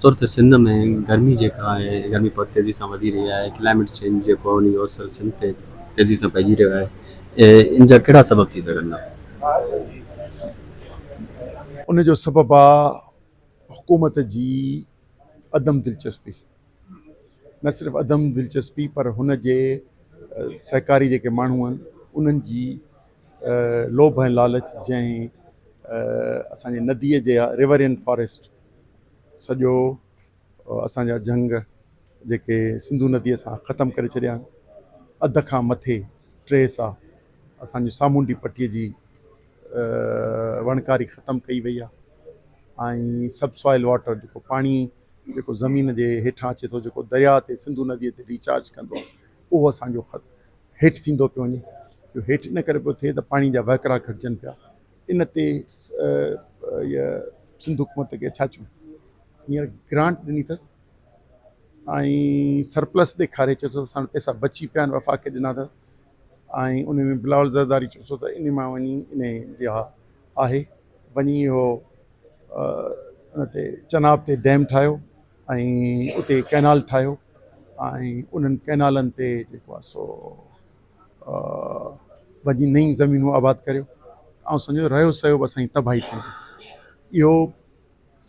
طور تي سنڌ ۾ گرمي جيڪا آهي گرمي پد تيزي سان وڌي رهي آهي ڪلائميٽ چينج جيڪو آهي ان جو اثر سنڌ تي تيزي سان پئجي رهيو آهي ان جا ڪهڙا سبب ٿي سگهن ٿا؟ ان جو سبب آ حڪومت جي عدم دلچسپي نه صرف عدم دلچسپي پر هن جي سهڪاري جيڪي ماڻهو آهن انهن جي لوڀ ۽ لالچ جنهن اسان جي نديء جي ريورين فاريسٽ سڄو اسان جا جهنگ جيڪي سنڌو نديء سان ختم ڪري ڇڏيا آهن. اڌ کان مٿي ٽي حصا اسان جي سامونڊي پٽيء جي وڻڪاري ختم ڪئي وئي آهي ۽ سب سوائل واٽر جيڪو پاڻي جيڪو زمين جي هيٺان اچي ٿو جيڪو درياء تي سنڌو نديء تي ريچارج ڪندو آهي اهو اسان جو هيٺ ٿيندو پيو وڃي. اهو هيٺ ان ڪري پيو ٿئي ته پاڻي جا وهڪرا گهٽجن پيا. ان تي سنڌ حڪومت کي ڇا چئون هينئر گرانٽ ڏني اٿس ۽ سرپلس ڏيکاري چئي ٿو اسان وٽ پئسا بچي پيا آهن وفاق کي ڏنا اٿس ۽ ان ۾ بلاول زرداري چئي ٿو ته ان مان وڃي ان جي آهي وڃي اهو ان تي چناب تي ڊيم ٺاهيو ۽ اتي ڪئنال ٺاهيو ۽ انهن ڪئنالن تي جيڪو آهي سو وڃي نئين زمينون آباد ڪريو آئون سمجهان ٿو رهيو سهيو به اسان جي تباهي ٿيندي اهو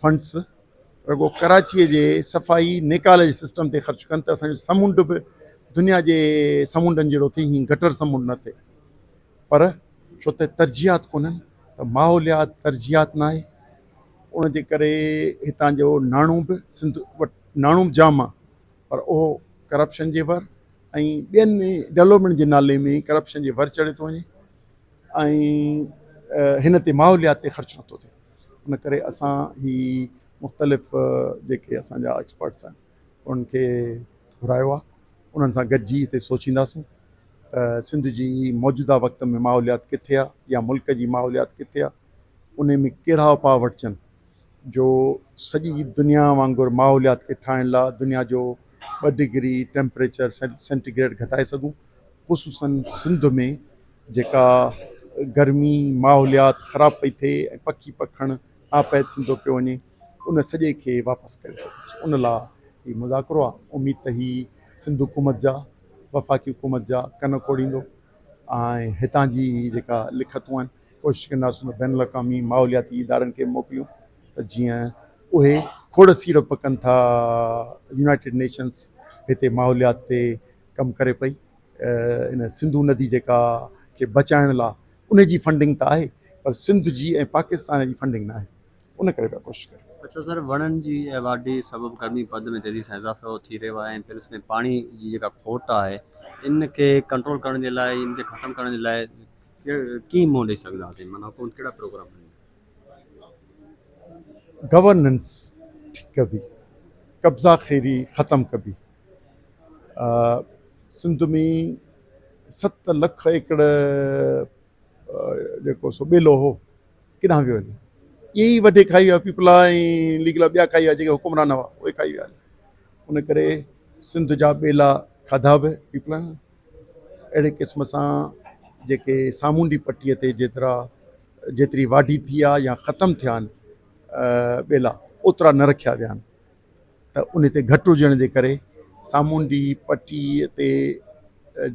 فنڊس رڳو ڪراچيء جي صفائي نيڪال جي سسٽم تي خرچ ڪن ته اسانجو سمنڊ به دنيا جي سمنڊن جهڙو ٿئي هي گٽر سمنڊ نه ٿئي پر ڇو ته ترجيحات ڪونهن ته ماحوليات ترجيحات ناهي ان جي ڪري هتان جو ناڻو به سنڌ وٽ ناڻو به جام آهي پر اهو ڪرپشن جي ور ۽ ٻين ڊولپمينٽ جي نالي ۾ ڪرپشن جي ور چڙهي ٿو وڃي ۽ هن تي ماحوليات تي خرچ نٿو ٿئي ان ڪري اسان هي مختلف جيڪي اسان جا ايڪسپرٽس آهن انهن کي گهرايو آهي انهن سان گڏجي هتي سوچينداسون ته سنڌ جي موجوده وقت ۾ ماحوليات ڪٿي آهي يا ملڪ جي ماحوليات ڪٿي آهي ان ۾ ڪهڙا اپاء وٺجن جو سڄي دنيا وانگر ماحوليات کي ٺاهڻ لا دنيا جو ٻه ڊگري ٽيمپريچر سينٽي گريڊ گهٽائي سگهون خصوصن سنڌ ۾ جيڪا گرمي ماحوليات خراب پئي ٿئي ۽ پکي پکڻ ناپيد ٿيندو پيو وڃي ان سڄي کي واپس ڪري سگهون ان لا هي مذاڪرو آ اميد ته هي سنڌ حڪومت جا وفاقي حڪومت جا ڪن کوڙيندو ۽ هتان جي جيڪا لکتون آهن ڪوشش ڪنداسون ته بين الاقوامي ماحولياتي ادارن کي موڪليون ته جيئن اهي کوڙ سيڙپ ڪن ٿا يونائيٽيڊ نيشنس هتي ماحوليات تي ڪم ڪري پئي ان سنڌو ندي جيڪا کي بچائڻ لا ان جي فنڊنگ ته آهي پر سنڌ جي ۽ پاڪستان جي فنڊنگ نه آهي ان ڪري پيا ڪوشش ڪريون. اڇا سر وڻن جي واڍي سبب گرمي پد ۾ تيزي سان اضافو ٿي رهيو آهي ۽ پلس ۾ پاڻي جي جيڪا کوٽ آهي ان کي ڪنٽرول ڪرڻ جي لاء ان کي ختم ڪرڻ جي لاء ڪيئن منهن ڏئي سگهنداسين معنيٰ حڪومت ڪهڙا پروگرام کڻي. گورننس ٺيڪ ڪبي، قبضا خيري ختم ڪبي، سنڌ ۾ ست لک ايڪڙ جيڪو سو ٻيلو هو ڪيڏانهن ويو هلي؟ اهي ئي وڍي کائي ويا پيپلا ۽ ليگلا ٻيا کائي ويا جيڪي حڪمران هئا اهي کائي ويا هلي ان ڪري سنڌ جا ٻيلا کاڌا به پيپلا اهڙي قسم سان جيڪي سامونڊي پٽيء تي جيترا جيتري واڍي ٿي آ يا ختم ٿيا آهن ٻيلا اوترا نه رکيا ويا آهن ته ان تي گهٽ هجڻ جي ڪري سامونڊي پٽيء تي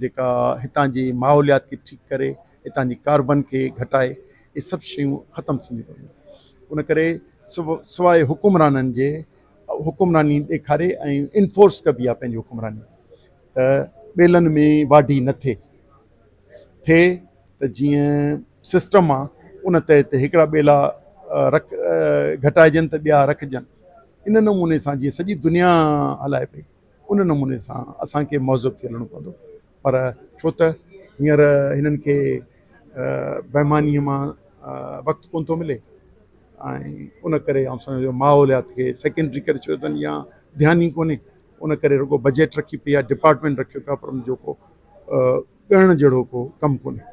جيڪا هتان جي ماحوليات کي ٺيڪ ڪري هتان جي ڪاربن کي گهٽائي اهي سڀ شيون ختم ٿينديون پيون وڃن ان ڪري سواء حڪمرانن جي حڪمراني ڏيکاري ۽ انفورس ڪبي آهي پنهنجي حڪمراني ته ٻيلن ۾ واڍي نه ٿئي ٿئي ته جيئن سسٽم آ ان تحت هڪڙا ٻيلا رک گهٽائجن ته ٻيا رکجن ان نموني سان جيئن سڄي دنيا هلائي پئي ان نموني سان اسان کي مهذب ٿي هلڻو پوندو پر ڇو ته هينئر هنن کي بيمانيء مان وقت ڪونه ٿو ملي ۽ ان ڪري آئون سمجهان ٿو ماحوليات کي سيڪنڊري ڪري ڇڏيو اٿن يا ڌيان ئي ڪونهي ان ڪري رڳو بجيٽ رکي پئي آهي ڊپارٽمينٽ رکيو پيو آهي پر ان جو ڪو ڳڻڻ جهڙو ڪو ڪم ڪونهي.